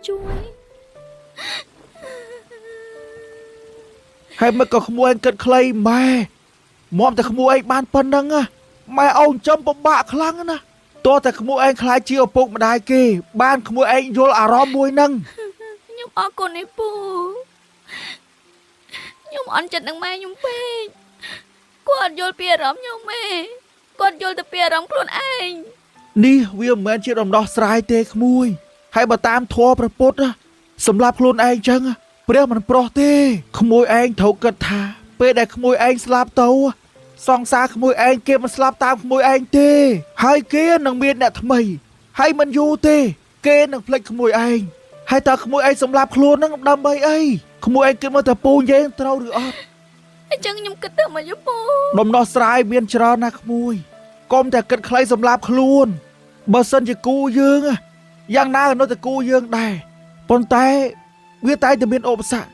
ជួយ ហើយមិនក៏ក្មួយឯងគិតខ្លីម៉ែមុំតែក្មួយឯងបានប៉ុណ្ណឹងណាម៉ែអូនចំពិបាកខ្លាំងណាស់តោះតែក្មួយឯងខ្លាចជាឪពុកម្ដាយគេ បានក្មួយឯងយល់អារម្មណ៍មួយហ្នឹង ខ្ញុំអរគុណឯពូខ្ញុំអន់ចិត្តនឹងម៉ែខ្ញុំពេកគាត់អត់យល់ពីអារម្មណ៍ខ្ញុំទេគាត់យល់តែពីអារម្មណ៍ខ្លួនឯង នេះវាមិនមែនជាដំណោះស្រាយទេក្មួយ ហើយបើតាមធម៌ព្រះពុទ្ធណាសម្រាប់ខ្លួនឯងចឹងណាព្រះមិនប្រោះទេក្មួយឯងត្រូវគិតថា ពេលដែលក្មួយឯងស្លាប់ទៅសង្សារក្មួយឯងគេមិនស្លាប់តាមក្មួយឯងទេ ហើយគេនឹងមានអ្នកថ្មី ហើយមិនយូរទេ គេនឹងភ្លេចក្មួយឯងហើយតើក្មួយឯងសម្លាប់ខ្លួននឹងដើម្បីអីក្មួយឯងគិតមកតែពូនិយាយត្រូវឬអត់ អញ្ចឹងខ្ញុំគិតទៅមកយពូ ដំណោះស្រាយមានច្រើនណាស់ក្មួយកុំតែគិតខ្លីសម្លាប់ខ្លួនបើសិនជាគូយើងយ៉ាងណាក៏នៅតែគូយើងដែរប៉ុន្តែវាតែងតែមានឧបសគ្គ